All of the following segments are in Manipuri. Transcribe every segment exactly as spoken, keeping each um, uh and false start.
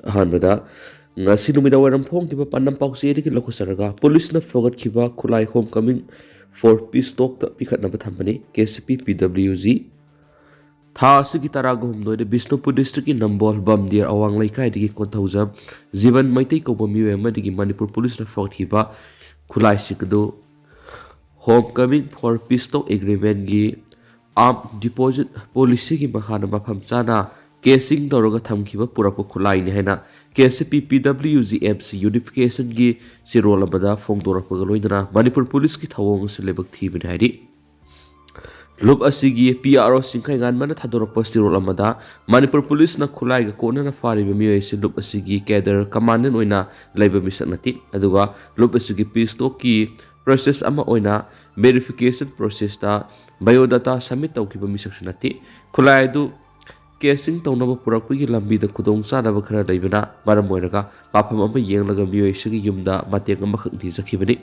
ꯑꯍꯥꯟꯕꯗ, ꯉꯁꯤ ꯅꯨꯃꯤꯗꯥꯡ ꯋꯥꯏꯔꯝ ꯐꯣꯡꯈꯤꯕ ꯄꯥꯟꯗꯝ ꯄꯥꯎꯆꯦꯗꯒꯤ ꯂꯧꯈꯠꯆꯔꯒ, ꯄꯨꯂꯤꯁꯅ ꯐꯒꯠꯈꯤꯕ ꯈꯨꯠꯂꯥꯏ Homecoming for Peace Talkꯇ ꯄꯤꯈꯠꯅꯕ ꯊꯝꯕꯅꯤ꯫ K C P P W G. ꯊꯥ ꯑꯁꯤꯒꯤ ꯇꯔꯥꯒ ꯍꯨꯝꯗꯣꯏꯗ ꯕꯤꯁꯅꯨꯄꯨꯔ ꯗꯤꯁꯇ꯭ꯔꯤꯛꯀꯤ ꯅꯝꯕꯣꯜ ꯕꯝꯗꯤꯌꯥꯔ ꯑꯋꯥꯡ ꯂꯩꯀꯥꯏꯗꯒꯤ ꯀꯣꯟꯊꯧꯖꯝ ꯖꯤꯕꯟ ꯃꯩꯇꯩ ꯀꯧꯕ ꯃꯤꯑꯣꯏ ꯑꯃꯗꯒꯤ ꯃꯅꯤꯄꯨꯔ ꯄꯨꯂꯤꯁꯅ ꯐꯒꯠꯈꯤꯕ ꯈꯨꯠꯂꯥꯏꯁꯤꯡ ꯑꯗꯨ Homecoming for Peace Talk Agreementꯀꯤ Arms Deposit Policyꯒꯤ ꯃꯈꯥꯗ ꯃꯐꯝ ꯆꯥꯅ casing ꯇꯧꯔꯒ ꯊꯝꯈꯤꯕ ꯄꯨꯔꯛꯄ ꯈꯨꯠꯂꯥꯏꯅꯤ ꯍꯥꯏꯅ ꯀꯦ ꯁꯤ ꯄꯤ ꯄꯤ ꯗꯕ꯭ꯂꯤꯎ ꯖꯤ ꯑꯦꯝ ꯁꯤ Unificationꯒꯤ ꯆꯦꯔꯣꯜ ꯑꯃꯗ ꯐꯣꯡꯗꯣꯔꯛꯄꯒ ꯂꯣꯏꯅꯅ ꯃꯅꯤꯄꯨꯔ ꯄꯨꯂꯤꯁꯀꯤ ꯊꯧꯑꯣꯡ ꯑꯁꯤ ꯂꯥꯏꯕꯛ ꯊꯤꯕꯅꯤ ꯍꯥꯏꯔꯤ꯫ ꯂꯨꯞ ꯑꯁꯤꯒꯤ ꯄꯤ ꯑꯥꯔ ꯑꯣ ꯁꯤꯡꯈꯩꯉꯥꯟꯕꯅ ꯊꯥꯗꯣꯔꯛꯄ ꯆꯦꯔꯣꯜ ꯑꯃꯗ, ꯃꯅꯤꯄꯨꯔ ꯄꯨꯂꯤꯁꯅ ꯈꯨꯠꯂꯥꯏꯒ ꯀꯣꯟꯅꯅ ꯐꯥꯔꯤꯕ ꯃꯤꯑꯣꯏ ꯑꯁꯤ ꯂꯨꯞ ꯑꯁꯤꯒꯤ cadre commandant ꯑꯣꯏꯅ ꯂꯩꯕ ꯃꯤꯁꯛ ꯅꯠꯇꯦ, ꯑꯗꯨꯒ ꯂꯨꯞ ꯑꯁꯤꯒꯤ peace talkꯀꯤ process ꯑꯃ ꯑꯣꯏꯅ verification processꯇ biodata submit ꯇꯧꯈꯤꯕ ꯃꯤꯁꯛꯁꯨ ꯅꯠꯇꯦ꯫ ꯈꯨꯠꯂꯥꯏ ꯑꯗꯨ casing ꯇꯧꯅꯕ ꯄꯨꯔꯛꯄꯒꯤ ꯂꯝꯕꯤꯗ ꯈꯨꯗꯣꯡꯆꯥꯗꯕ ꯈꯔ ꯂꯩꯕꯅ ꯃꯔꯝ ꯑꯣꯏꯔꯒ ꯃꯐꯝ ꯑꯃ ꯌꯦꯡꯂꯒ ꯃꯤꯑꯣꯏ ꯑꯁꯤꯒꯤ ꯌꯨꯝꯗ ꯃꯇꯦꯡ ꯑꯃꯈꯛ ꯅꯤꯖꯈꯤꯕꯅꯤ꯫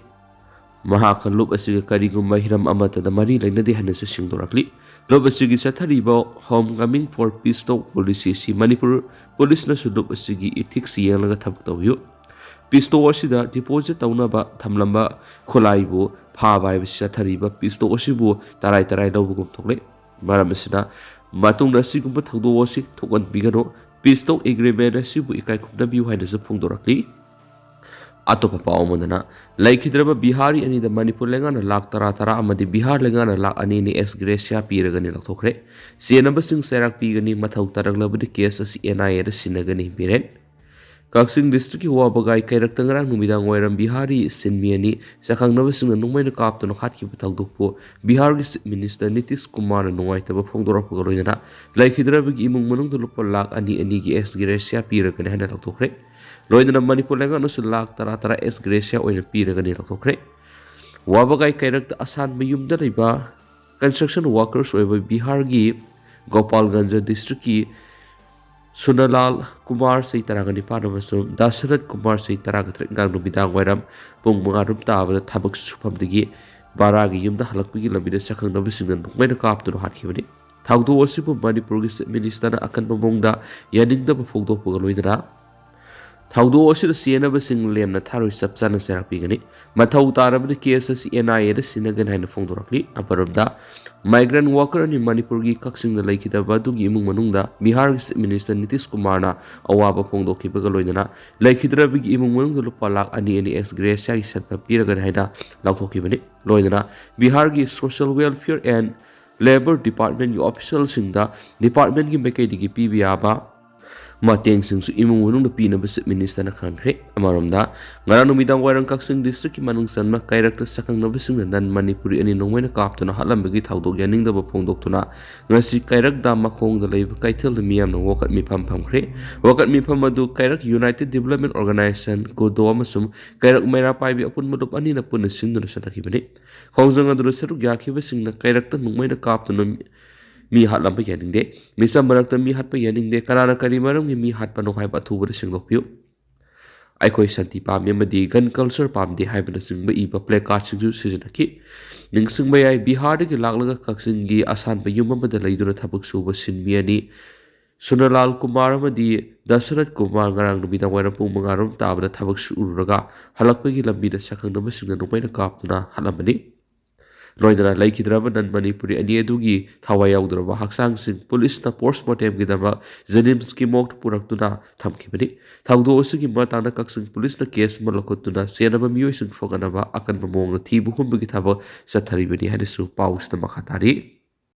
ꯃꯍꯥꯛꯀ ꯂꯨꯞ ꯑꯁꯤꯒ ꯀꯔꯤꯒꯨꯝꯕ ꯍꯤꯔꯝ ꯑꯃꯠꯇꯗ ꯃꯔꯤ ꯂꯩꯅꯗꯦ ꯍꯥꯏꯅꯁꯨ ꯁꯦꯡꯗꯣꯔꯛꯂꯤ꯫ ꯂꯨꯞ ꯑꯁꯤꯒꯤ ꯆꯠꯊꯔꯤꯕ Homecoming for Peace Talk Policy ꯑꯁꯤ ꯃꯅꯤꯄꯨꯔ ꯄꯨꯂꯤꯁꯅꯁꯨ ꯂꯨꯞ ꯑꯁꯤꯒꯤ ethics ꯌꯦꯡꯂꯒ ꯊꯕꯛ ꯇꯧꯕꯤꯌꯨ꯫ Peace talk ꯑꯁꯤꯗ deposit ꯇꯧꯅꯕ ꯊꯝꯂꯝꯕ ꯈꯨꯠꯂꯥꯏꯕꯨ ꯐꯥꯕ ꯍꯥꯏꯕꯁꯤ ꯆꯠꯊꯔꯤꯕ peace talk ꯑꯁꯤꯕꯨ ꯇꯔꯥꯏ ꯇꯔꯥꯏ ꯂꯧꯕꯒꯨꯝ ꯊꯣꯛꯂꯦ꯫ ꯃꯔꯝ ꯑꯁꯤꯅ, ꯃꯇꯨꯡꯗ ꯑꯁꯤꯒꯨꯝꯕ ꯊꯧꯗꯣꯛ ꯑꯁꯤ ꯊꯣꯛꯍꯟꯕꯤꯒꯅꯨ꯫ Peace talk agreement ꯑꯁꯤꯕꯨ ꯏꯀꯥꯏ ꯈꯨꯝꯅꯕꯤꯌꯨ ꯍꯥꯏꯅꯁꯨ ꯐꯣꯡꯗꯣꯔꯛꯂꯤ꯫ ꯑꯇꯣꯞꯄ ꯄꯥꯎ ꯑꯃꯗꯅ, ꯂꯩꯈꯤꯗ꯭ꯔꯕ ꯕꯤꯍꯥꯔꯤ ꯑꯅꯤꯗ ꯃꯅꯤꯄꯨꯔ ꯂꯩꯉꯥꯛꯅ ꯂꯥꯈ ꯇꯔꯥ ꯇꯔꯥ ꯑꯃꯗꯤ ꯕꯤꯍꯥꯔ ꯂꯩꯉꯥꯛꯅ ꯂꯥꯈ ꯑꯅꯤ ꯑꯅꯤ ex gratia ꯄꯤꯔꯒꯅꯤ ꯂꯧꯊꯣꯛꯈ꯭ꯔꯦ꯫ ꯆꯦꯟꯅꯕꯁꯤꯡ ꯆꯩꯔꯥꯛ ꯄꯤꯒꯅꯤ, ꯃꯊꯧ ꯇꯥꯔꯛꯂꯕꯗꯤ case ꯑꯁꯤ N I Aꯗ ꯁꯤꯟꯅꯒꯅꯤ ꯕꯤꯔꯦꯟ꯫ ꯀꯛꯆꯤꯡ districtꯀꯤ ꯋꯥꯕꯒꯥꯏ ꯀꯩꯔꯛꯇ ꯉꯔꯥꯡ ꯅꯨꯃꯤꯗꯥꯡ ꯋꯥꯏꯔꯝ ꯕꯤꯍꯥꯔꯤ ꯁꯤꯟꯃꯤ ꯑꯅꯤ ꯁꯛꯈꯪꯅꯕꯁꯤꯡꯅ ꯅꯣꯡꯃꯩꯅ ꯀꯥꯞꯇꯨꯅ ꯍꯥꯠꯈꯤꯕ ꯊꯧꯗꯣꯛꯄꯨ ꯕꯤꯍꯥꯔꯒꯤ Chief Minister ꯅꯤꯇꯤꯁ ꯀꯨꯃꯥꯔꯅ ꯅꯨꯡꯉꯥꯏꯇꯕ ꯐꯣꯡꯗꯣꯔꯛꯄꯒ ꯂꯣꯏꯅꯅ ꯂꯩꯈꯤꯗ꯭ꯔꯕꯒꯤ ꯏꯃꯨꯡ ꯃꯅꯨꯡꯗ ꯂꯨꯄꯥ ꯂꯥꯈ ꯑꯅꯤ ꯑꯅꯤꯒꯤ ex gratia ꯄꯤꯔꯒꯅꯤ ꯍꯥꯏꯅ ꯂꯧꯊꯣꯛꯈ꯭ꯔꯦ꯫ ꯂꯣꯏꯅꯅ ꯃꯅꯤꯄꯨꯔ ꯂꯩꯉꯥꯛꯅꯁꯨ ꯂꯥꯈ ꯇꯔꯥ ꯇꯔꯥ ex gratia ꯑꯣꯏꯅ ꯄꯤꯔꯒꯅꯤ ꯂꯧꯊꯣꯛꯈ꯭ꯔꯦ꯫ ꯋꯥꯕꯒꯥꯏ ꯀꯩꯔꯛꯇ ꯑꯁꯥꯟꯕ ꯌꯨꯝꯗ ꯂꯩꯕ construction workers ꯑꯣꯏꯕ ꯕꯤꯍꯥꯔꯒꯤ ꯒꯣꯄꯥꯜꯒꯟꯖ districtꯀꯤ ꯁꯨꯅꯂꯥꯜ ꯀꯨꯃꯥꯔ ꯆꯍꯤ ꯇꯔꯥꯒ ꯅꯤꯄꯥꯟ ꯑꯃꯁꯨꯡ ꯗꯥꯁꯔꯊ ꯀꯨꯃꯥꯔ ꯆꯍꯤ ꯇꯔꯥꯒ ꯇꯔꯦꯠ ꯉꯔꯥꯡ ꯅꯨꯃꯤꯗꯥꯡ ꯋꯥꯏꯔꯝ ꯄꯨꯡ ꯃꯉꯥ ꯔꯨꯝ ꯇꯥꯕꯗ ꯊꯕꯛ ꯁꯨꯐꯝꯗꯒꯤ ꯕꯔꯥꯒꯤ ꯌꯨꯝꯗ ꯍꯜꯂꯛꯄꯒꯤ ꯂꯝꯕꯤꯗ ꯁꯛꯈꯪꯅꯕꯁꯤꯡꯅ ꯅꯣꯡꯃꯩꯅ ꯀꯥꯞꯇꯨꯅ ꯍꯥꯠꯈꯤꯕꯅꯤ꯫ ꯊꯧꯗꯣꯛ ꯑꯁꯤꯕꯨ ꯃꯅꯤꯄꯨꯔꯒꯤ Chief Ministerꯅ ꯑꯀꯟꯕ ꯃꯑꯣꯡꯗ ꯌꯥꯅꯤꯡꯗꯕ ꯐꯣꯡꯗꯣꯛꯄꯒ ꯂꯣꯏꯅꯅ ꯊꯧꯗꯣꯛ ꯑꯁꯤꯗ ꯆꯦꯟꯅꯕꯁꯤꯡ ꯂꯦꯝꯅ ꯊꯥꯔꯣꯏ ꯆꯞ ꯆꯥꯅ ꯆꯩꯔꯥꯛ ꯄꯤꯒꯅꯤ꯫ ꯃꯊꯧ ꯇꯥꯔꯕꯗꯤ ꯀꯦꯁ ꯑꯁꯤ ꯑꯦꯟ ꯑꯥꯏ ꯑꯦꯗ ꯁꯤꯟꯅꯒꯅꯤ ꯍꯥꯏꯅ ꯐꯣꯡꯗꯣꯔꯛꯂꯤ꯫ ꯑꯃꯔꯣꯝꯗ, ꯃꯥꯏꯒ꯭ꯔꯦꯟ ꯋꯥꯀꯔ ꯑꯅꯤ ꯃꯅꯤꯄꯨꯔꯒꯤ ꯀꯛꯆꯤꯡꯗ ꯂꯩꯈꯤꯗꯕ ꯑꯗꯨꯒꯤ ꯏꯃꯨꯡ ꯃꯅꯨꯡꯗ ꯕꯤꯍꯥꯔꯒꯤ ꯆꯤꯐ ꯃꯤꯅꯤꯁꯇꯔ ꯅꯤꯇꯤꯁ ꯀꯨꯃꯥꯔꯅ ꯑꯋꯥꯕ ꯐꯣꯡꯗꯣꯛꯈꯤꯕꯒ ꯂꯣꯏꯅꯅ ꯂꯩꯈꯤꯗ꯭ꯔꯕꯒꯤ ꯏꯃꯨꯡ ꯃꯅꯨꯡꯗ ꯂꯨꯄꯥ ꯂꯥꯈ ꯑꯅꯤ ꯑꯅꯤ ꯑꯦꯛꯁ ꯒ꯭ꯔꯦꯁꯤꯌꯥꯒꯤ ꯁꯦꯟꯐꯝ ꯄꯤꯔꯒꯅꯤ ꯍꯥꯏꯅ ꯂꯥꯎꯊꯣꯛꯈꯤꯕꯅꯤ꯫ ꯂꯣꯏꯅꯅ ꯕꯤꯍꯥꯔꯒꯤ ꯁꯣꯁꯤꯌꯦꯜ ꯋꯦꯜꯐꯤꯌꯔ ꯑꯦꯟ ꯂꯦꯕꯔ ꯗꯤꯄꯥꯔꯠꯃꯦꯟꯒꯤ ꯑꯣꯐꯤꯁꯤꯌꯦꯜꯁꯤꯡꯗ ꯗꯤꯄꯥꯔꯠꯃꯦꯟꯒꯤ ꯃꯥꯏꯀꯩꯗꯒꯤ ꯄꯤꯕ ꯌꯥꯕ ꯃꯇꯦꯡꯁꯤꯡꯁꯨ ꯏꯃꯨꯡ ꯃꯅꯨꯡꯗ ꯄꯤꯅꯕ ꯆꯤꯐ ꯃꯤꯅꯤꯁꯇꯔꯅ ꯈꯪꯍꯟꯈ꯭ꯔꯦ꯫ ꯑꯃꯔꯣꯝꯗ, ꯉꯔꯥꯡ ꯅꯨꯃꯤꯗꯥꯡ ꯋꯥꯏꯔꯝ ꯀꯛꯆꯤꯡ ꯗꯤꯁꯇ꯭ꯔꯤꯛꯀꯤ ꯃꯅꯨꯡ ꯆꯟꯕ ꯀꯩꯔꯛꯇ ꯁꯛꯈꯪꯅꯕꯁꯤꯡꯅ ꯅꯟ ꯃꯅꯤꯄꯨꯔꯤ ꯑꯅꯤ ꯅꯣꯡꯃꯩꯅ ꯀꯥꯞꯇꯨꯅ ꯍꯥꯠꯂꯝꯕꯒꯤ ꯊꯧꯗꯣꯛ ꯌꯥꯅꯤꯡꯗꯕ ꯐꯣꯡꯗꯣꯛꯇꯨꯅ ꯉꯁꯤ ꯀꯩꯔꯛ ꯗꯥꯝ ꯃꯈꯣꯡꯗ ꯂꯩꯕ ꯀꯩꯊꯦꯜꯗ ꯃꯤꯌꯥꯝꯅ ꯋꯥꯀꯠ ꯃꯤꯐꯝ ꯐꯝꯈ꯭ꯔꯦ꯫ ꯋꯥꯀꯠ ꯃꯤꯐꯝ ꯑꯗꯨ ꯀꯩꯔꯛ ꯌꯨꯅꯥꯏꯇꯦꯗ ꯗꯤꯕꯂꯞꯃꯦꯟ ꯑꯣꯔꯒꯅꯥꯏꯖꯦꯁꯟ, ꯀꯨꯗꯣ ꯑꯃꯁꯨꯡ ꯀꯩꯔꯛ ꯃꯩꯔꯥ ꯄꯥꯏꯕꯤ ꯑꯄꯨꯟꯕ ꯂꯨꯞ ꯑꯅꯤꯅ ꯄꯨꯟꯅ ꯁꯤꯟꯗꯨꯅ ꯆꯠꯊꯈꯤꯕꯅꯤ꯫ ꯈꯣꯡꯖꯪ ꯑꯗꯨꯗ ꯁꯔꯨꯛ ꯌꯥꯈꯤꯕꯁꯤꯡꯅ ꯀꯩꯔꯛꯇ ꯅꯣꯡꯃꯩꯅ ꯀꯥꯞꯇꯨꯅ ꯃꯤ ꯍꯥꯠꯂꯝꯕ ꯌꯥꯅꯤꯡꯗꯦ꯫ ꯃꯤꯆꯝ ꯃꯔꯛꯇ ꯃꯤ ꯍꯥꯠꯄ ꯌꯥꯅꯤꯡꯗꯦ꯫ ꯀꯅꯥꯅ ꯀꯔꯤ ꯃꯔꯝꯒꯤ ꯃꯤ ꯍꯥꯠꯄꯅꯣ ꯍꯥꯏꯕ ꯑꯊꯨꯕꯗ ꯁꯦꯡꯗꯣꯛꯄꯤꯌꯨ꯫ ꯑꯩꯈꯣꯏ ꯁꯥꯟꯇꯤ ꯄꯥꯝꯃꯤ ꯑꯃꯗꯤ ꯒꯟ ꯀꯜꯆꯔ ꯄꯥꯝꯗꯦ ꯍꯥꯏꯕꯅꯆꯤꯡꯕ ꯏꯕ ꯄ꯭ꯂꯦ ꯀꯥꯔꯗꯁꯤꯡꯁꯨ ꯁꯤꯖꯤꯟꯅꯈꯤ꯫ ꯅꯤꯡꯁꯤꯡꯕ ꯌꯥꯏ, ꯕꯤꯍꯥꯔꯗꯒꯤ ꯂꯥꯛꯂꯒ ꯀꯛꯆꯤꯡꯒꯤ ꯑꯁꯥꯟꯕ ꯌꯨꯝ ꯑꯃꯗ ꯂꯩꯗꯨꯅ ꯊꯕꯛ ꯁꯨꯕ ꯁꯤꯟꯃꯤ ꯑꯅꯤ ꯁꯨꯅꯂꯥꯜ ꯀꯨꯃꯥꯔ ꯑꯃꯗꯤ ꯗꯁꯔꯠ ꯀꯨꯃꯥꯔ ꯉꯔꯥꯡ ꯅꯨꯃꯤꯗꯥꯡ ꯋꯥꯏꯔꯝ ꯄꯨꯡ ꯃꯉꯥ ꯔꯣꯝ ꯇꯥꯕꯗ ꯊꯕꯛ ꯁꯨꯔꯨꯔꯒ ꯍꯜꯂꯛꯄꯒꯤ ꯂꯝꯕꯤꯗ ꯁꯛꯈꯪꯅꯕꯁꯤꯡꯅ ꯅꯣꯡꯃꯩꯅ ꯀꯥꯞꯇꯨꯅ ꯍꯥꯠꯂꯝꯕꯅꯤ꯫ ꯂꯣꯏꯅꯅ ꯂꯩꯈꯤꯗ꯭ꯔꯕ ꯅꯟ ꯃꯅꯤꯄꯨꯔꯤ ꯑꯅꯤ ꯑꯗꯨꯒꯤ ꯊꯋꯥꯏ ꯌꯥꯎꯗ꯭ꯔꯕ ꯍꯛꯆꯥꯡꯁꯤꯡ ꯄꯨꯂꯤꯁꯅ ꯄꯣꯁꯃꯣꯔꯇꯦꯝꯒꯤꯗꯃꯛ ꯖꯦꯅꯤꯝꯁꯀꯤ ꯃꯣꯔꯒꯇ ꯄꯨꯔꯛꯇꯨꯅ ꯊꯝꯈꯤꯕꯅꯤ꯫ ꯊꯧꯗꯣꯛ ꯑꯁꯤꯒꯤ ꯃꯇꯥꯡꯗ ꯀꯛꯆꯤꯡ ꯄꯨꯂꯤꯁꯅ ꯀꯦꯁ ꯑꯃ ꯂꯧꯈꯠꯇꯨꯅ ꯆꯦꯟꯅꯕ ꯃꯤꯑꯣꯏꯁꯤꯡ ꯐꯒꯠꯅꯕ ꯑꯀꯟꯕ ꯃꯑꯣꯡꯗ ꯊꯤꯕ ꯍꯨꯝꯕꯒꯤ ꯊꯕꯛ ꯆꯠꯊꯔꯤꯕꯅꯤ ꯍꯥꯏꯅꯁꯨ ꯄꯥꯎꯁꯤꯗ ꯃꯈꯥ ꯇꯥꯔꯤ꯫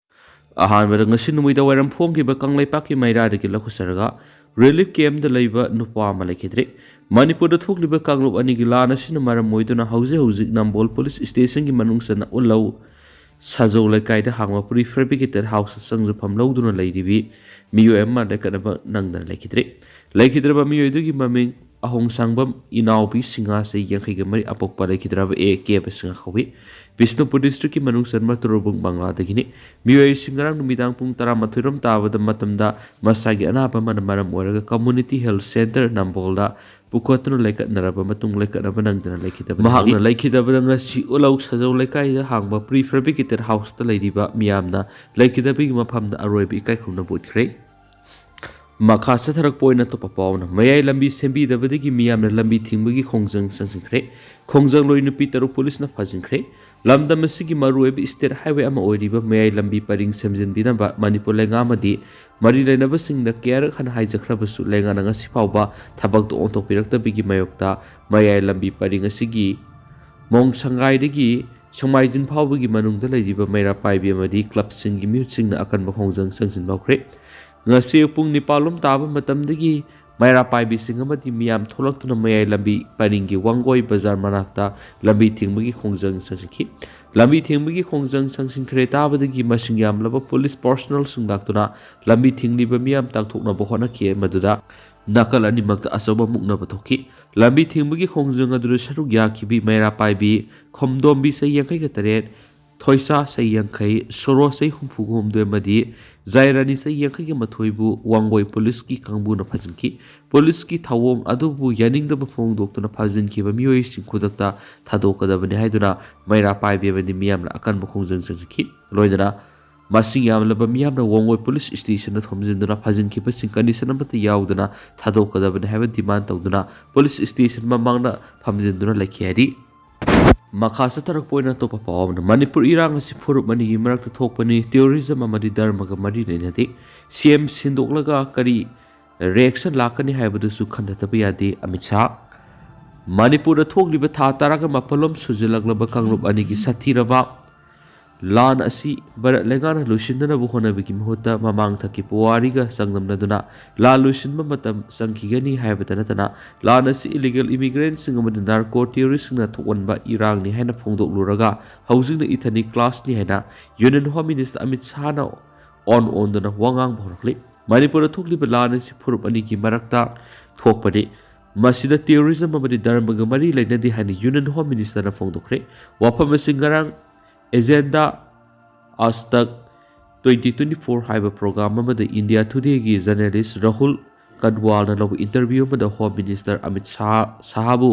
ꯑꯍꯥꯟꯕꯗ, ꯉꯁꯤ ꯅꯨꯃꯤꯗꯥꯡ ꯋꯥꯏꯔꯝ ꯐꯣꯡꯈꯤꯕ ꯀꯪꯂꯩꯄꯥꯛꯀꯤ ꯃꯩꯔꯥꯗꯒꯤ ꯂꯧꯈꯠꯆꯔꯒ ꯔꯤꯂꯤꯐ ꯀꯦꯝꯞꯇ ꯂꯩꯕ ꯅꯨꯄꯥ ꯑꯃ ꯂꯩꯈꯤꯗ꯭ꯔꯦ꯫ ꯃꯅꯤꯄꯨꯔꯗ ꯊꯣꯛꯂꯤꯕ ꯀꯥꯡꯂꯨꯞ ꯑꯅꯤꯒꯤ ꯂꯥꯟ ꯑꯁꯤꯅ ꯃꯔꯝ ꯑꯣꯏꯗꯨꯅ ꯍꯧꯖꯤꯛ ꯍꯧꯖꯤꯛ ꯅꯝꯕꯣꯜ ꯄꯨꯂꯤꯁ ꯁ꯭ꯇꯦꯁꯟꯒꯤ ꯃꯅꯨꯡ ꯆꯟꯅ ꯎꯠꯂꯧ ꯁꯥꯖꯧ ꯂꯩꯀꯥꯏꯗ ꯍꯥꯡꯕ ꯄ꯭ꯔꯤ ꯐꯦꯕ꯭ꯔꯤꯀꯦꯇꯦꯠ ꯍꯥꯎꯁꯇ ꯆꯪꯖꯐꯝ ꯂꯧꯗꯨꯅ ꯂꯩꯔꯤꯕꯤ ꯃꯤꯑꯣꯏ ꯑꯃ ꯂꯩꯈꯠꯅꯕ ꯅꯪꯗꯅ ꯂꯩꯈꯤꯗ꯭ꯔꯦ꯫ ꯂꯩꯈꯤꯗ꯭ꯔꯕ ꯃꯤꯑꯣꯏ ꯑꯗꯨꯒꯤ ꯃꯃꯤꯡ ꯑꯍꯣꯡꯁꯥꯡꯕꯝ ꯏꯅꯥꯎꯕꯤ ꯁꯤꯡꯍꯥ, ꯆꯍꯤ ꯌꯥꯡꯈꯩꯒ ꯃꯔꯤ, ꯑꯄꯣꯛꯄ ꯂꯩꯈꯤꯗ꯭ꯔꯕ ꯑꯦ ꯀꯦꯕ ꯁꯤꯡꯍꯥ ꯀꯧꯏ꯫ ꯕꯤꯁꯅꯨꯄꯨꯔ ꯗꯤꯁꯇ꯭ꯔꯤꯛꯀꯤ ꯃꯅꯨꯡ ꯆꯟꯕ ꯇꯨꯔꯨꯕꯨꯡ ꯕꯪꯂꯥꯗꯒꯤꯅꯤ꯫ ꯃꯤꯑꯣꯏꯁꯤꯡ ꯉꯔꯥꯡ ꯅꯨꯃꯤꯗꯥꯡ ꯄꯨꯡ ꯇꯔꯥꯃꯥꯊꯣꯏ ꯔꯣꯝ ꯇꯥꯕꯗ ꯃꯇꯝꯗ ꯃꯁꯥꯒꯤ ꯑꯅꯥꯕ ꯑꯃꯅ ꯃꯔꯝ ꯑꯣꯏꯔꯒ ꯀꯝꯃꯨꯅꯤꯇꯤ ꯍꯦꯜꯊ ꯁꯦꯟꯇꯔ ꯅꯝꯕꯣꯜꯗ ꯄꯨꯈꯠꯇꯨꯅ ꯂꯩꯈꯠꯅꯔꯕ ꯃꯇꯨꯡ ꯂꯩꯈꯠꯅꯕ ꯅꯪꯗꯅ ꯂꯩꯈꯤꯗꯕꯅꯤ꯫ ꯃꯍꯥꯛꯅ ꯂꯩꯈꯤꯗꯕꯗ ꯉꯁꯤ ꯎꯂꯧ ꯁꯖꯧ ꯂꯩꯀꯥꯏꯗ ꯍꯥꯡꯕ ꯄ꯭ꯔꯤ ꯐꯦꯕ꯭ꯔꯤꯀꯦꯇꯦꯠ ꯍꯥꯎꯁꯇ ꯂꯩꯔꯤꯕ ꯃꯤꯌꯥꯝꯅ ꯂꯩꯈꯤꯗꯕꯒꯤ ꯃꯐꯝꯗ ꯑꯔꯣꯏꯕ ꯏꯀꯥꯏ ꯈꯨꯝꯅꯕ ꯎꯠꯈ꯭ꯔꯦ꯫ ꯃꯈꯥ ꯆꯠꯊꯔꯛꯄ ꯑꯣꯏꯅ ꯑꯇꯣꯞꯄ ꯄꯥꯎꯅ ꯃꯌꯥꯏ ꯂꯝꯕꯤ ꯁꯦꯝꯕꯤꯗꯕꯗꯒꯤ ꯃꯤꯌꯥꯝꯅ ꯂꯝꯕꯤ ꯊꯤꯡꯕꯒꯤ ꯈꯣꯡꯖꯪ ꯆꯪꯁꯤꯟꯈ꯭ꯔꯦ꯫ ꯈꯣꯡꯖꯪꯂꯣꯏ ꯅꯨꯄꯤ ꯇꯔꯨꯛ ꯄꯨꯂꯤꯁꯅ ꯐꯥꯖꯤꯟꯈ꯭ꯔꯦ꯫ ꯂꯝꯗꯝ ꯑꯁꯤꯒꯤ ꯃꯔꯨꯑꯣꯏꯕ ꯏꯁꯇꯦꯠ ꯍꯥꯏꯋꯦ ꯑꯃ ꯑꯣꯏꯔꯤꯕ ꯃꯌꯥꯏ ꯂꯝꯕꯤ ꯄꯔꯤꯡ ꯁꯦꯝꯖꯤꯟꯕꯤꯅꯕ ꯃꯅꯤꯄꯨꯔ ꯂꯩꯉꯥꯛ ꯑꯃꯗꯤ ꯃꯔꯤ ꯂꯩꯅꯕꯁꯤꯡꯗ ꯀꯌꯥꯔꯛ ꯍꯟꯅ ꯍꯥꯏꯖꯈ꯭ꯔꯕꯁꯨ ꯂꯩꯉꯥꯛꯅ ꯉꯁꯤ ꯐꯥꯎꯕ ꯊꯕꯛꯇ ꯑꯣꯟꯊꯣꯛꯄꯤꯔꯛꯇꯕꯒꯤ ꯃꯥꯌꯣꯛꯇ ꯃꯌꯥꯏ ꯂꯝꯕꯤ ꯄꯔꯤꯡ ꯑꯁꯤꯒꯤ ꯃꯣꯡꯁꯪꯒꯥꯏꯗꯒꯤ ꯁꯦꯡꯃꯥꯏꯖꯤꯡ ꯐꯥꯎꯕꯒꯤ ꯃꯅꯨꯡꯗ ꯂꯩꯔꯤꯕ ꯃꯩꯔꯥ ꯄꯥꯏꯕꯤ ꯑꯃꯗꯤ ꯀ꯭ꯂꯕꯁꯤꯡꯒꯤ ꯃꯤꯍꯨꯠꯁꯤꯡꯅ ꯑꯀꯟꯕ ꯈꯣꯡꯖꯪ ꯆꯪꯁꯤꯟꯕ ꯍꯧꯈ꯭ꯔꯦ꯫ ꯉꯁꯤ ꯑꯌꯨꯛ ꯄꯨꯡ ꯅꯤꯄꯥꯜ ꯂꯣꯝ ꯇꯥꯕ ꯃꯇꯝꯗꯒꯤ ꯃꯩꯔꯥ ꯄꯥꯏꯕꯤꯁꯤꯡ ꯑꯃꯗꯤ ꯃꯤꯌꯥꯝ ꯊꯣꯛꯂꯛꯇꯨꯅ ꯃꯌꯥꯏ ꯂꯝꯕꯤ ꯄꯔꯤꯡꯒꯤ ꯋꯥꯡꯒꯣꯏ ꯕꯖꯥꯔ ꯃꯅꯥꯛꯇ ꯂꯝꯕꯤ ꯊꯤꯡꯕꯒꯤ ꯈꯣꯡꯖꯪ ꯆꯪꯁꯤꯟꯈꯤ꯫ ꯂꯝꯕꯤ ꯊꯤꯡꯕꯒꯤ ꯈꯣꯡꯖꯪ ꯆꯪꯁꯤꯟꯈ꯭ꯔꯦ ꯇꯥꯕꯗꯒꯤ ꯃꯁꯤꯡ ꯌꯥꯝꯂꯕ ꯄꯨꯂꯤꯁ ꯄꯥꯔꯁꯣꯅꯦꯜꯁꯤꯡ ꯂꯥꯛꯇꯨꯅ ꯂꯝꯕꯤ ꯊꯤꯡꯂꯤꯕ ꯃꯤꯌꯥꯝ ꯇꯥꯡꯊꯣꯛꯅꯕ ꯍꯣꯠꯅꯈꯤ꯫ ꯃꯗꯨꯗ ꯅꯥꯀꯜ ꯑꯅꯤꯃꯛꯇ ꯑꯆꯧꯕ ꯃꯨꯛꯅꯕ ꯊꯣꯛꯈꯤ꯫ ꯂꯝꯕꯤ ꯊꯤꯡꯕꯒꯤ ꯈꯣꯡꯖꯪ ꯑꯗꯨꯗ ꯁꯔꯨꯛ ꯌꯥꯈꯤꯕꯤ ꯃꯩꯔꯥ ꯄꯥꯏꯕꯤ ꯈꯣꯝꯗꯣꯝꯕꯤ ꯆꯍꯤ ꯌꯥꯡꯈꯩꯒ ꯇꯔꯦꯠ, ꯊꯣꯏꯁꯥ ꯆꯍꯤ ꯌꯥꯡꯈꯩ, ꯁꯣꯔꯣ ꯆꯍꯤ ꯍꯨꯝꯐꯨꯒ ꯍꯨꯝꯗꯣꯏ ꯑꯃꯗꯤ ꯖꯥꯏꯔꯥꯅꯤ ꯆꯍꯤ ꯌꯥꯡꯈꯩꯒ ꯃꯥꯊꯣꯏꯕꯨ ꯋꯥꯡꯒꯣꯏ ꯄꯨꯂꯤꯁꯀꯤ ꯀꯥꯡꯕꯨꯅ ꯐꯥꯖꯤꯟꯈꯤ꯫ ꯄꯨꯂꯤꯁꯀꯤ ꯊꯧꯑꯣꯡ ꯑꯗꯨꯕꯨ ꯌꯥꯅꯤꯡꯗꯕ ꯐꯣꯡꯗꯣꯛꯇꯨꯅ ꯐꯥꯖꯤꯟꯈꯤꯕ ꯃꯤꯑꯣꯏꯁꯤꯡ ꯈꯨꯗꯛꯇ ꯊꯥꯗꯣꯛꯀꯗꯕꯅꯤ ꯍꯥꯏꯗꯨꯅ ꯃꯩꯔꯥ ꯄꯥꯏꯕꯤ ꯑꯃꯗꯤ ꯃꯤꯌꯥꯝꯅ ꯑꯀꯟꯕ ꯈꯣꯡꯖꯪ ꯆꯪꯁꯤꯟꯈꯤ꯫ ꯂꯣꯏꯅꯅ ꯃꯁꯤꯡ ꯌꯥꯝꯂꯕ ꯃꯤꯌꯥꯝꯅ ꯋꯥꯡꯒꯣꯏ ꯄꯨꯂꯤꯁ ꯁ꯭ꯇꯦꯁꯟꯗ ꯊꯣꯝꯖꯤꯟꯗꯨꯅ ꯐꯥꯖꯤꯟꯈꯤꯕꯁꯤꯡ ꯀꯟꯗꯤꯁꯟ ꯑꯃꯠꯇ ꯌꯥꯎꯗꯅ ꯊꯥꯗꯣꯛꯀꯗꯕꯅꯤ ꯍꯥꯏꯕ ꯗꯤꯃꯥꯟ ꯇꯧꯗꯨꯅ ꯄꯨꯂꯤꯁ ꯁ꯭ꯇꯦꯁꯟ ꯃꯃꯥꯡꯗ ꯐꯝꯖꯤꯟꯗꯨꯅ ꯂꯩꯈꯤ ꯍꯥꯏꯔꯤ꯫ ꯃꯈꯥ ꯆꯠꯊꯔꯛꯄ ꯑꯣꯏꯅ ꯑꯇꯣꯞꯄ ꯄꯥꯎ ꯑꯃꯅ ꯃꯅꯤꯄꯨꯔ ꯏꯔꯥꯡ ꯑꯁꯤ ꯐꯨꯔꯨꯞ ꯑꯅꯤꯒꯤ ꯃꯔꯛꯇ ꯊꯣꯛꯄꯅꯤ, ꯇꯦꯔꯣꯔꯤꯖꯝ ꯑꯃꯗꯤ ꯙꯔꯃꯒ ꯃꯔꯤ ꯂꯩꯅꯗꯦ꯫ ꯁꯤ ꯑꯦꯝ ꯁꯤꯟꯗꯣꯛꯂꯒ ꯀꯔꯤ ꯔꯤꯑꯦꯛꯁꯟ ꯂꯥꯛꯀꯅꯤ ꯍꯥꯏꯕꯗꯨꯁꯨ ꯈꯟꯊꯗꯕ ꯌꯥꯗꯦ, ꯑꯃꯤꯠ ꯁꯥꯍ꯫ ꯃꯅꯤꯄꯨꯔꯗ ꯊꯣꯛꯂꯤꯕ ꯊꯥ ꯇꯔꯥꯒ ꯃꯥꯄꯜꯂꯣꯝ ꯁꯨꯖꯤꯜꯂꯛꯂꯕ ꯀꯥꯡꯂꯨꯞ ꯑꯅꯤꯒꯤ ꯁꯥꯊꯤꯔꯕ ꯂꯥꯟ ꯑꯁꯤ ꯚꯥꯔꯠ ꯂꯩꯉꯥꯛꯅ ꯂꯣꯏꯁꯤꯟꯅꯅꯕ ꯍꯣꯠꯅꯕꯒꯤ ꯃꯍꯨꯠꯇ ꯃꯃꯥꯡ ꯊꯛꯀꯤ ꯄꯨꯋꯥꯔꯤꯒ ꯆꯥꯡꯗꯝꯅꯗꯨꯅ ꯂꯥꯟ ꯂꯣꯏꯁꯤꯟꯕ ꯃꯇꯝ ꯆꯪꯈꯤꯒꯅꯤ ꯍꯥꯏꯕꯇ ꯅꯠꯇꯅ ꯂꯥꯟ ꯑꯁꯤ ꯏꯂꯤꯒꯦꯜ ꯏꯃꯤꯒ꯭ꯔꯦꯟꯁꯤꯡ ꯑꯃꯗꯤ ꯅꯥꯔꯀꯣ ꯇꯦꯔꯣꯔꯤꯁꯁꯤꯡꯅ ꯊꯣꯛꯍꯟꯕ ꯏꯔꯥꯡꯅꯤ ꯍꯥꯏꯅ ꯐꯣꯡꯗꯣꯛꯂꯨꯔꯒ ꯍꯧꯖꯤꯛꯅ ꯏꯊꯅꯤꯛ ꯀ꯭ꯂꯥꯁꯅꯤ ꯍꯥꯏꯅ ꯌꯨꯅꯤꯌꯟ ꯍꯣꯝ ꯃꯤꯅꯤꯁꯇꯔ ꯑꯃꯤꯠ ꯁꯥꯍꯅ ꯑꯣꯟ ꯑꯣꯟꯗꯨꯅ ꯋꯥ ꯉꯥꯡꯕ ꯍꯧꯔꯛꯂꯤ꯫ ꯃꯅꯤꯄꯨꯔꯗ ꯊꯣꯛꯂꯤꯕ ꯂꯥꯟ ꯑꯁꯤ ꯐꯨꯔꯨꯞ ꯑꯅꯤꯒꯤ ꯃꯔꯛꯇ ꯊꯣꯛꯄꯅꯤ꯫ ꯃꯁꯤꯗ ꯇꯦꯔꯣꯔꯤꯖꯝ ꯑꯃꯗꯤ ꯙꯔꯃꯒ ꯃꯔꯤ ꯂꯩꯅꯗꯦ ꯍꯥꯏꯅ ꯌꯨꯅꯤꯌꯟ ꯍꯣꯝ ꯃꯤꯅꯤꯁꯇꯔꯅ ꯐꯣꯡꯗꯣꯛꯈ꯭ꯔꯦ꯫ ꯋꯥꯐꯝ ꯑꯁꯤ ꯉꯔꯥꯡ ꯑꯦꯖꯦꯟꯗꯥ ꯑꯥꯖ ꯇꯛ ꯇ꯭ꯋꯦꯟꯇꯤ ꯇ꯭ꯋꯦꯟꯇꯤ ꯐꯣꯔ ꯍꯥꯏꯕ ꯄ꯭ꯔꯣꯒ꯭ꯔꯥꯝ ꯑꯃꯗ ꯏꯟꯗꯤꯌꯥ ꯇꯨꯗꯦꯒꯤ ꯖꯔꯅꯦꯂꯤꯁ ꯔꯥꯍꯨꯜ ꯀꯟꯋꯥꯜꯅ ꯂꯧꯕ ꯏꯟꯇꯔꯚ꯭ꯌꯨ ꯑꯃꯗ ꯍꯣꯝ ꯃꯤꯅꯤꯁꯇꯔ ꯑꯃꯤꯠ ꯁꯥꯍ, ꯁꯥꯍꯕꯨ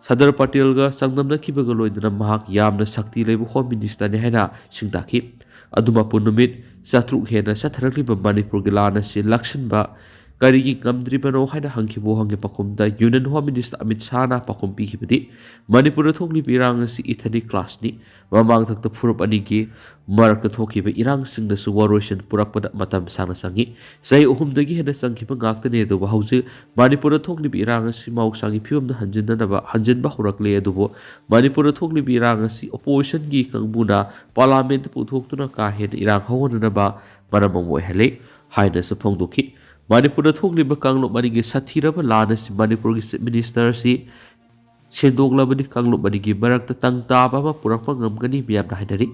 ꯁꯔꯗꯥꯔ ꯄꯇꯦꯜꯒ ꯆꯥꯡꯗꯝꯅꯈꯤꯕꯒ ꯂꯣꯏꯅꯅ ꯃꯍꯥꯛ ꯌꯥꯝꯅ ꯁꯛꯇꯤ ꯂꯩꯕ ꯍꯣꯝ ꯃꯤꯅꯤꯁꯇꯔꯅꯤ ꯍꯥꯏꯅ ꯁꯤꯡꯇꯥꯛꯈꯤ꯫ ꯑꯗꯨꯃꯛꯄꯨ ꯅꯨꯃꯤꯠ ꯆꯥꯇ꯭ꯔꯨꯛ ꯍꯦꯟꯅ ꯆꯠꯊꯔꯛꯂꯤꯕ ꯃꯅꯤꯄꯨꯔꯒꯤ ꯂꯥꯟ ꯑꯁꯤ ꯂꯥꯛꯁꯤꯟꯕ ꯀꯔꯤꯒꯤ ꯉꯝꯗ꯭ꯔꯤꯕꯅꯣ ꯍꯥꯏꯅ ꯍꯪꯈꯤꯕ ꯋꯥꯍꯪꯒꯤ ꯄꯥꯎꯈꯨꯝꯗ Union Home Minister ꯑꯃꯤꯠ ꯁꯥꯍꯅ ꯄꯥꯎꯈꯨꯝ ꯄꯤꯈꯤꯕꯗꯤ, ꯃꯅꯤꯄꯨꯔꯗ ꯊꯣꯛꯂꯤꯕ ꯏꯔꯥꯡ ꯑꯁꯤ ethnic clashꯅꯤ꯫ ꯃꯃꯥꯡ ꯊꯛꯇ ꯐꯨꯔꯨꯞ ꯑꯅꯤꯒꯤ ꯃꯔꯛꯇ ꯊꯣꯛꯈꯤꯕ ꯏꯔꯥꯡꯁꯤꯡꯗꯁꯨ ꯋꯥꯔꯣꯏꯁꯤꯟ ꯄꯨꯔꯛꯄꯗ ꯃꯇꯝ ꯁꯥꯡꯅ ꯆꯪꯏ꯫ ꯆꯍꯤ ꯑꯍꯨꯝꯗꯒꯤ ꯍꯦꯟꯅ ꯆꯪꯈꯤꯕ ꯉꯥꯛꯇꯅꯤ, ꯑꯗꯨꯕꯨ ꯍꯧꯖꯤꯛ ꯃꯅꯤꯄꯨꯔꯗ ꯊꯣꯛꯂꯤꯕ ꯏꯔꯥꯡ ꯑꯁꯤ ꯃꯍꯧꯁꯥꯒꯤ ꯐꯤꯕꯝꯗ ꯍꯟꯖꯤꯟꯅꯅꯕ, ꯍꯟꯖꯤꯟꯕ ꯍꯧꯔꯛꯂꯦ꯫ ꯑꯗꯨꯕꯨ ꯃꯅꯤꯄꯨꯔꯗ ꯊꯣꯛꯂꯤꯕ ꯏꯔꯥꯡ ꯑꯁꯤ oppositionꯒꯤ ꯀꯥꯡꯕꯨꯅ Parliamentꯇ ꯄꯨꯊꯣꯛꯇꯨꯅ ꯀꯥ ꯍꯦꯟꯅ ꯏꯔꯥꯡ ꯍꯧꯍꯟꯅꯅꯕ ꯃꯔꯝ ꯑꯃ ꯑꯣꯏꯍꯜꯂꯤ ꯍꯥꯏꯅꯁꯨ ꯐꯣꯡꯗꯣꯛꯈꯤ꯫ ꯃꯅꯤꯄꯨꯔꯗ ꯊꯣꯛꯂꯤꯕ ꯀꯥꯡꯂꯨꯞ ꯑꯅꯤꯒꯤ ꯁꯥꯊꯤꯔꯕ ꯂꯥꯟ ꯑꯁꯤ ꯃꯅꯤꯄꯨꯔꯒꯤ Chief Minister ꯑꯁꯤ ꯁꯦꯡꯗꯣꯛꯂꯕꯅꯤ꯫ ꯀꯥꯡꯂꯨꯞ ꯑꯅꯤꯒꯤ ꯃꯔꯛꯇ ꯇꯪ ꯇꯥꯕ ꯑꯃ ꯄꯨꯔꯛꯄ ꯉꯝꯒꯅꯤ ꯃꯤꯌꯥꯝꯅ ꯍꯥꯏꯅꯔꯤ꯫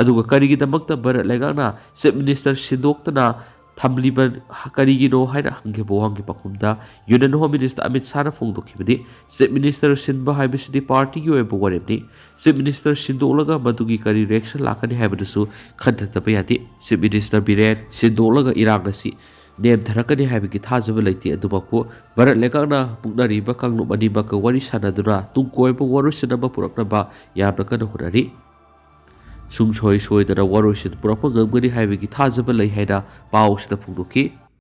ꯑꯗꯨꯒ ꯀꯔꯤꯒꯤꯗꯃꯛꯇ ꯚꯥꯔꯠ ꯂꯩꯉꯥꯛꯅ Chief Minister ꯁꯤꯟꯗꯣꯛꯇꯅ ꯊꯝꯂꯤꯕ ꯀꯔꯤꯒꯤꯅꯣ ꯍꯥꯏꯅ ꯍꯪꯈꯤꯕ ꯋꯥꯍꯪꯒꯤ ꯄꯥꯎꯈꯨꯝꯗ Union Home Minister Amit ꯁꯥꯍꯅ ꯐꯣꯡꯗꯣꯛꯈꯤꯕꯗꯤ, Chief Minister ꯁꯤꯟꯕ ꯍꯥꯏꯕꯁꯤꯗꯤ partyꯒꯤ ꯑꯣꯏꯕ ꯋꯥꯔꯦꯞꯅꯤ꯫ Chief Minister ꯁꯤꯟꯗꯣꯛꯂꯒ ꯃꯗꯨꯒꯤ ꯀꯔꯤ reaction ꯂꯥꯛꯀꯅꯤ ꯍꯥꯏꯕꯗꯨꯁꯨ ꯈꯟꯊꯗꯕ ꯌꯥꯗꯦ꯫ Chief Minister ꯕꯤꯔꯦꯟ ꯁꯤꯟꯗꯣꯛꯂꯒ ꯏꯔꯥꯡ ꯑꯁꯤ ꯅꯦꯝꯊꯔꯛꯀꯅꯤ ꯍꯥꯏꯕꯒꯤ ꯊꯥꯖꯕ ꯂꯩꯇꯦ꯫ ꯑꯗꯨꯃꯛꯄꯨ ꯚꯥꯔꯠ ꯂꯩꯉꯥꯛꯅ ꯃꯨꯛꯅꯔꯤꯕ ꯀꯥꯡꯂꯨꯞ ꯑꯅꯤꯃꯛꯀ ꯋꯥꯔꯤ ꯁꯥꯅꯗꯨꯅ ꯇꯨꯡ ꯀꯣꯏꯕ ꯋꯥꯔꯣꯏꯁꯤꯟ ꯑꯃ ꯄꯨꯔꯛꯅꯕ ꯌꯥꯝꯅ ꯀꯟꯅ ꯍꯣꯠꯅꯔꯤ꯫ ꯁꯨꯡꯁꯣꯏ ꯁꯣꯏꯗꯅ ꯋꯥꯔꯣꯏꯁꯤꯟ ꯄꯨꯔꯛꯄ ꯉꯝꯒꯅꯤ ꯍꯥꯏꯕꯒꯤ ꯊꯥꯖꯕ ꯂꯩ ꯍꯥꯏꯅ ꯄꯥꯎ ꯑꯁꯤꯗ ꯐꯣꯡꯗꯣꯛꯈꯤ꯫